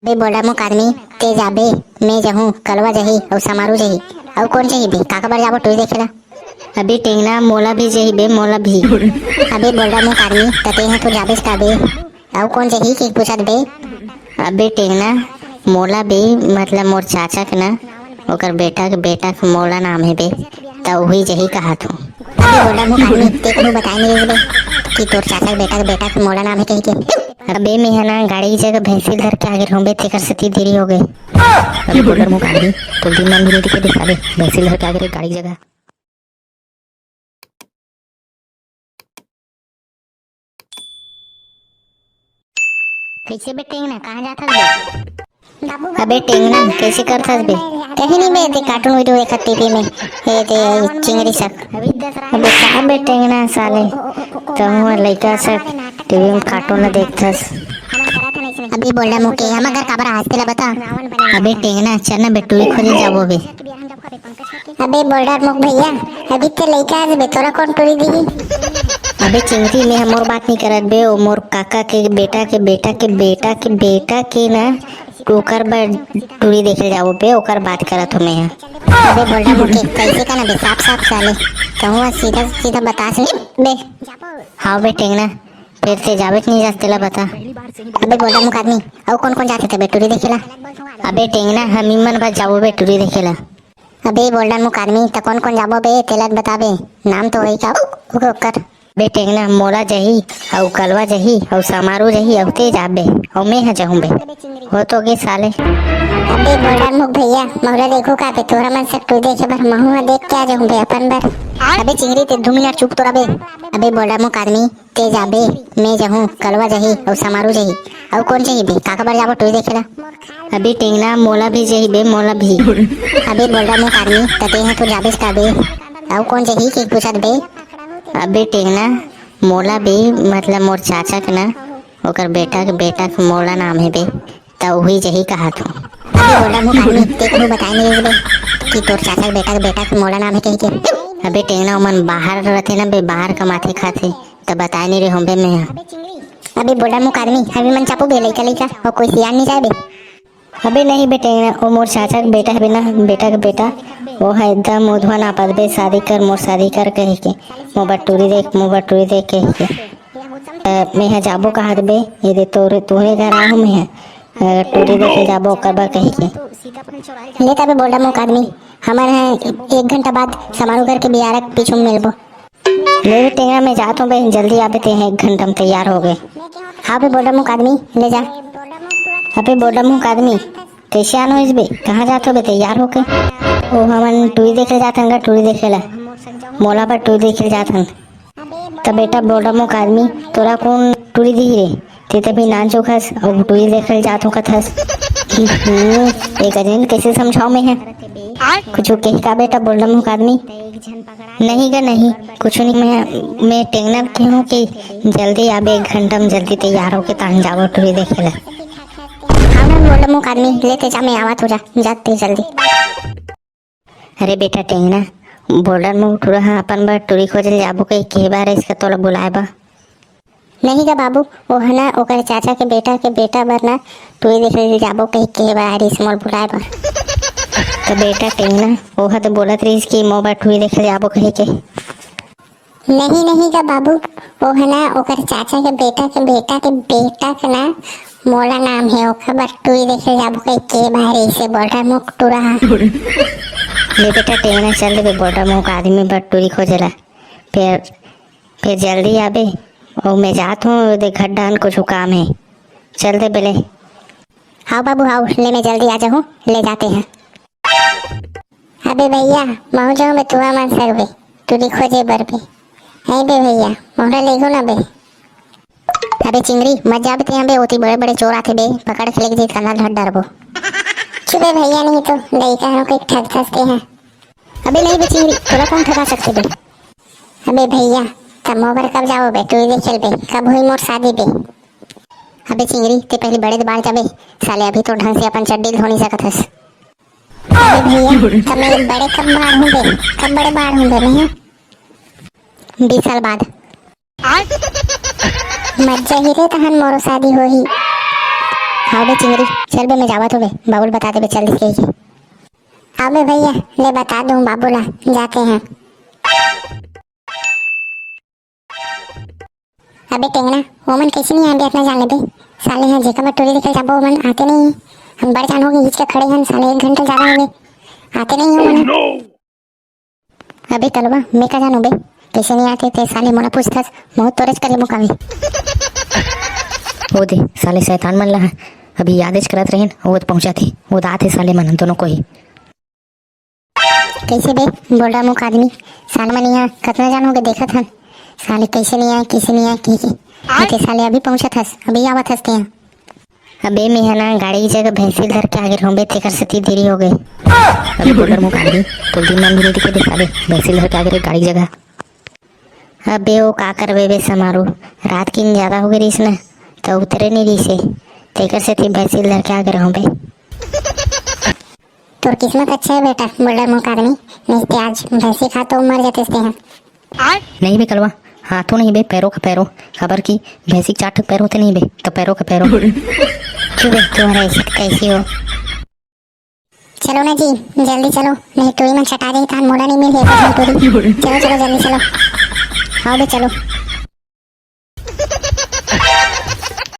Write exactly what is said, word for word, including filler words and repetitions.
बे बोल्डा मुख आदमी, ते जाबे, मैं जहूं, कलवा जही, अउ समारू जही, अउ कोन जही बे, काकर बर जाबो टूरी देखे ला? अबे टेंगना, मोला भी जही बे, मोला भी। अबे बोल्डा मुख आदमी, त तेहा तो जाबेच का बे, अउ कोन जही के पूछत बे? अबे टेंगना, मोला बे, मतलब मोर चाचा के ना, ओकर बेटा के, बेटा के मोला नाम हे बे, त उही जही कहत हूं। अबे बोल्डा मुख आदमी, ते कभू बताए नहीं रहिस बे कि तोर चाचा के बेटा के, बेटा के मोला नाम हे कहिके। अबे मेंहा ना गाड़ी के जगह भैंसी ल धर के आगे रहूं बे, तेकर सेती देरी हो गे। अबे बोल्डा मुख आदमी, तोर दिमाग भी नहीं दिखे बे, अबे भैंसी ल धर के आगे रहे गाड़ी के जगह। कइसे बे टेंगना, कहाँ जात हस बे? अबे टेंगना, कइसे करत हस बे? कहीं नहीं बे, ते cartoon video देखत टीवी में। ए ते चिंगरी सक। अबे का बे टेंगना साले, तहूं ह लइका सक टीवी में cartoon ला देखथस। अबे बोल्डा मुख के, हमर घर काबर आए हस तेला बता। अबे टेंगना, चल ना बे, टूरी खोजे जाबो बे। अबे बोल्डा मुख भैया, अभी ते लइका हस बे, तोला कोन टूरी दिही? अबे चिंगरी, मेंहा मोर बात नहीं करत बे, ओ मोर काका के बेटा के बेटा के बेटा के बेटा के ना, ओकर बर टूरी देखे जाबो बे, ओकर बात करत हूं मेंहा। अबे बोल्डा मुख के, कइसे का ना बे, साफ साफ साले, कहूं सीधा सीधा बतास नहीं बे। हाव बे टेंगना, फेर ते जाबेच नहीं जास तेला बता। अबे बोल्डा मुख आदमी, अउ कोन कोन जाथे ते बे टूरी देखे ला? अबे टेंगना, हमी मन बस जाबो बे टूरी देखे ला। अबे बोल्डा मुख आदमी, त कोन कोन जाबो बे, तेला बताबे, नाम तो होही का ओकर? बे टेंगना, मोला जही, अउ कलवा जही, अउ समारू जही, अउ ते जाबे, अउ मेंहा जहूं बे। हो तो गे साले। अबे बोल्डा मुख भैया, महूं ला लेगहू का बे, तोरा मन सक टूरी देखे बर, महूं ह देख के आ जहूं बे अपन बर। अबे चिंगरी, ते दू मिनट चुप तो रह बे। अबे बोल्डा मुख आदमी, ते जाबे, मैं जहूं, कलवा जही, अउ समारू जही, अउ कोन जही बे, काकर बर जाबो टूरी देखे ला? अबे टेंगना, मोला भी जही बे, मोला भी। अबे बोल्डा मुख आदमी, त तेहा तो जाबेच का बे, अउ कोन जही के पूछत बे? अबे टेंगना, मोला बे, मतलब मोर चाचा के ना, ओकर बेटा के बेटा के मोला नाम हे बे, त उही जही कहत हूं। अबे बोल्डा मुख आदमी, ते कभू बताए नहीं रहिस बे कि तोर चाचा के बेटा के बेटा के मोला नाम हे कहिके। अबे टेंगना, ओमन बाहर रथे ना बे, बाहर कमाथे खाथे, त बताए नहीं रहे हों बे मेंहा। अबे बोल्डा मुख आदमी, हमी मन चाबो बे लइका लइका, अउ कोई सियान नहीं जाए बे। अबे नहीं बे टेंगना, ओ मोर चाचा के बेटा हे बे ना, बेटा के बेटा, ओ ह एकदम ओधवा नापत बे, शादी कर मोर, शादी कर कहिके, मोर बर टूरी देख, मोर बर टूरी देख कहिके। अ, मेंहा जाबो कहत बे, ये दे तोरे, तोरे घर आहूं मेंहा, अ, टूरी देखे जाबो ओकर बर कहिके। ले तबे बोल्डा मुख आदमी, हमन ह एक घंटा बाद समारू घर के बियारा के पीछू में मिलबो। ले बे टेंगना, मैं जात हूं बे, जल्दी आबे, ते ह एक घंटा में तैयार हो गे। हां बे बोल्डा मुख आदमी, ले जा। अबे बोल्डा मुख आदमी, कइसे आनो इस बे, कहां जात हो बे तैयार होके? ओ हमन टूरी देखे जात हन गा, टूरी देखे ला, मोला बर टूरी देखे जात हन। त बेटा बोल्डा मुख आदमी, तोला कोन टूरी दिही रे? ते तभी नान चोखस अउ टूरी देखे जात हो कथस। हम्म, एक अजन कइसे समझाओं मेंहा? कुछू कही का बेटा बोल्डा मुख आदमी? नहीं गा नहीं, कुछू नहीं। मैं, मैं टेंगना के हूं कि जल्दी आबे, एक घंटा में जल्दी तैयार होके तान जाबो टूरी देखे ला। हां ना बोल्डा मुख आदमी, ले ते जा, मैं आवत हूं, जा, जा ते जल्दी। अरे बेटा टेंगना, बोल्डा मुख टूरा ह अपन बर टूरी खोजे ल जाबो कहिके बार इसका तोला बुलाए बा। नहीं गा बाबू, ओह ना ओकर चाचा के बेटा के बेटा बर ना टूरी देखे ल जाबो कहिके बार इस मोल बुलाए बा। त बेटा टेंगना, ओह तो बोलत रहिस कि मोर बर टूरी देखे ल जाबो कहिके। नहीं, नहीं गा बाबू, ओह ना ओकर चाचा के बेटा के बेटा के बेटा के ना मोला नाम हे, ओकर बर टूरी देखे जाबो कहिके बाहर इसे बोल्डा मुख टूरा हा। ले बेटा टेंगना, चल देबे बोल्डा मुख आदमी बर टूरी खोजे ला। फिर, फिर जल्दी आबे, अउ मैं जात हूं, ओदे घर डाहन कुछू काम हे, चल देबे ले। हाव बाबू हाव, ले मैं जल्दी आ जाहूं, ले जाते हैं। अबे भैया, महूं जाहूं बे तुंहर मन संग बे, टूरी खोजे बर बे। हे बे भैया, मोला लेगो ना बे। अबे चिंगरी, मत जाबे ते बे, ओती बड़े बड़े चोर आथे बे, पकड़ के लेके जही, कान ला धर डरबो। चुप बे भैया, नहीं तो लइका हो के ठगथस ते हा। अबे नहीं बे चिंगरी, तोला कोन ठगा सकथे बे? अबे भैया, त मोर बर कब जाबो बे, टूरी देखे ल बे, कब होही मोर शादी बे? अबे चिंगरी, ते पहली बड़े बाढ़ जाबे, साले अभी तो ढंग से अपन चड्डी ल धो नहीं सकत हस। अरे भैया, त मैं बड़े कब बाढ़ हूं बे? कब बड़े बाढ़ हूं बे मैं? बीस साल बाद। मत जाही रे, तहन मोरो शादी होही। हाँ बे चिंगरी, चल बे, मैं जावत हूँ बे, बाबू ल बता देबे, चल दिस कहिके। हाँ बे भैया, ले बता दूँ बाबू ला, जाते हैं। अबे टेंगना, ओमन कैसे नहीं आए बे, अतना जान ले बे। साले ह जेकर बर टूरी देखल जाबो, ओमन आते नहीं। हम बड़ जान हो गए, हिच के खड़े हन, साले एक घंटा ज्यादा हो गए, आते नहीं हो ओमन। अबे कलवा, मैं का जानू बे, कैसे नहीं आते ते साले मोला पूछथस, मौत तोरेच करे मुकावे। ओ दे, साले शैतान मन ला अभी यादेच करत रहेन, वो पहुंचा थे, वो दात है साले मन दोनों को ही। कैसे बे, बोल्डा मुख आदमी, साले मन यहाँ कतना जान हो गए देखत हन, साले कैसे नहीं आए, कैसे नहीं आए, कह के। ते साले अभी पहुंचत हस, अभी आवत हस ते यहाँ। अबे, मेंहा ना गाड़ी के जगह भैंसी धर के आगे रहूं बे, तेकर सेती देरी हो गई। अबे, बोल्डर मुख आदमी, तो दिन मन भी नहीं दिखे बे साले, भैंसी धर के आगे रहे गाड़ी के जगह। अबे, वो का करबे बे समारू, रात किन ज्यादा हो गई रहीस ना, तो उतरे नहीं रहीस हे, तेकर सेती भैंसी धर के आगे रहूं बे। तोर किस्मत अच्छा है बेटा, बोल्डर मुख आदमी, नहीं ते आज भैंसी खा तो मर जाते तेहा। नहीं बे कलवा, हाथों नहीं बे, पैरों का पैरों, काबर कि भैंसी के चार ठो पैर होते नहीं बे, तो पैरों का पैरों। क्यों बे, तुम्हारा ऐसे कैसे हो? चलो ना जी, जल्दी चलो, नहीं टूरी मन चटा जाही, तान मोला नहीं मिल हे, टूरी। चलो, चलो, जल्दी चलो। हाँ बे, चलो।